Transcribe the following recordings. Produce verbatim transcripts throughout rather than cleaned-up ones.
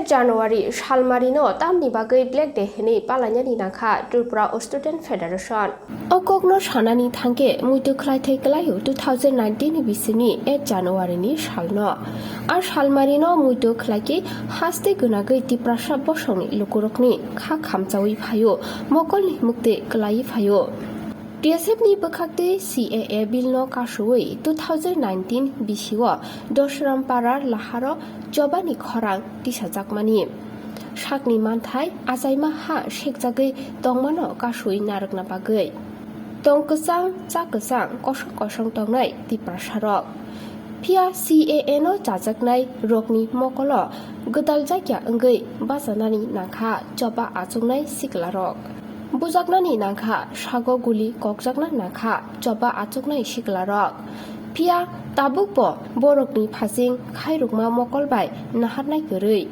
January salmarino tamni bagwi Black Day hwnwi palainani nangkha Tripura Student Federation. O kokno sanani thangkhe muitu khlaithai kwlaio two thousand nineteen ni bisini eight January ni salno. A salmarino muitu khlaikhe haste gwnagwi Tiprasa bosongni lukurokni kha khamchawi phaio, mokolni mukte kwlaiwi phaio. T S F ni bwkhaktwi C A A bill no kasuwi two thousand nineteen bisio Dosram Para laharo chobani khorang tisajakmani. Sakni manthai achaima ha sekjagwi tongmano kasuwi narwkna bagwi. Tong kwchang, cha kwchang, kosong kosong tongnai Tiprasarok. Phiya C A A no chajaknai rokni mokolo gwdaljakya wngwi bachanani nangkha choba achuknai siklarok. Bujaknani nangkha sago guli kokjakna nangkha choba achuknai siklarok. Phiya tabukbo borokni phasing khairokma mokol bai naharnai kwrwi.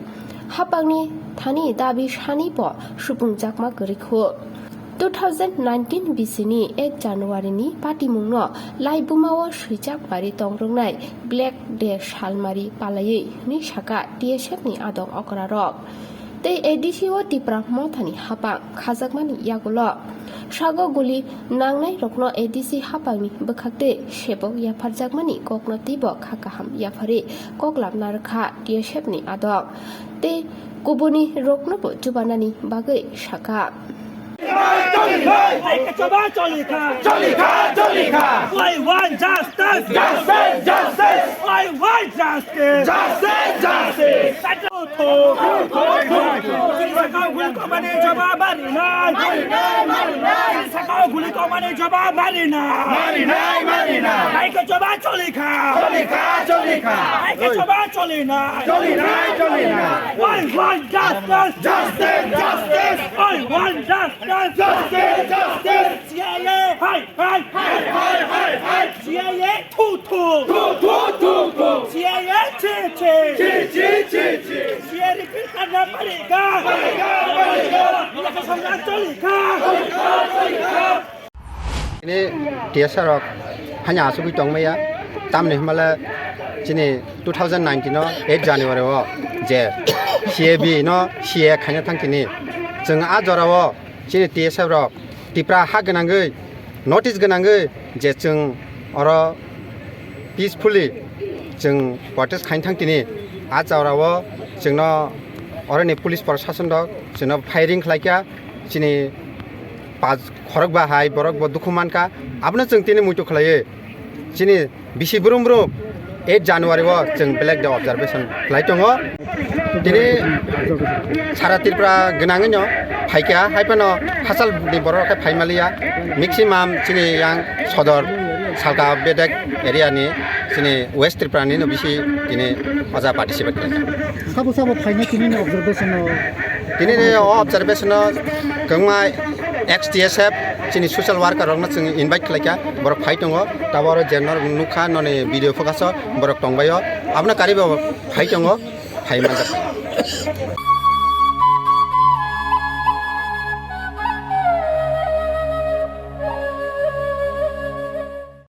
Hapangni thani dabi sani bo supungjakma kwrwi khu. Two thousand nineteen bisini eight January ni patimungno laibumao swijak bari tongrwngnai Black Day salmari palaiwi hwnwi saka T S F ni adong okrarok. Tei A D C o Tipra Mothani hapang khajakmani yagulo sago guli nangnairokno A D C hapangni bwkhaktwi sebok yapharjakmani kokno teibo kha kaham yapharwi kok labna rwkha T S F ni adong. Tei kubuni roknobo chubanani bagwi saka. Hai ke choba choli kha. Choli kha, choli kha. We want justice. Justice, justice. We want justice. Justice, justice. Sakao guli kokmani choba marinai. Marinai, marinai. Sakao guli kokmani choba marinai. Marinai, marinai. Hai ke choba choli kha. Choli kha, choli kha. Hai ke choba choli na. Choli nai, choli nai. We want justice. Justice, justice. We want justice. Justice, justice. C I A, hai, hai. Hai, hai, hai, hai. C I A, thu, thu. Thu, thu, thu, thu. C I A, chi, chi. Chi, chi, chi, chi. C I A repeal karna padega. Padega, padega. Ye to samrat chalega. Chini T S F rok hanya asugwi tongmaya, tamni hwnmale chini two thousand nineteen o eight January o je C A B no C A A khaina thangkini, chwng a jorao chini T S F rok Tipra ha gwnangwi, notice gwnangwi je chwng oro peacefully chwng protest khaina thangkini, a jorao chwngno oroni police proshashan rok chwngno firing khlaikha. Chini pas khorok ba hai borok bo dukhu mankha, abono chwng tini muitu khlaiwi chini bisi brum brum eight January o chwng Black Day observation khlai tongo. Tini sara Tripura gwnangwino phaikha, hai phano hachal ni borok khe phai maliya, maximum chini yang sodor Salka bedek area ni chini West Tripura ni no bisi tini oja participate khlaikha. Sabo sabo phaina tini ni observation o? Tini ni o observation o kwbangma ex T S F chini social worker rok no chwng invite khlaikha, borok phai tongo, tabuk oro je norok nukha noni video focus o borok tongbaio, abono karwi bo phai tongo, phai manjak.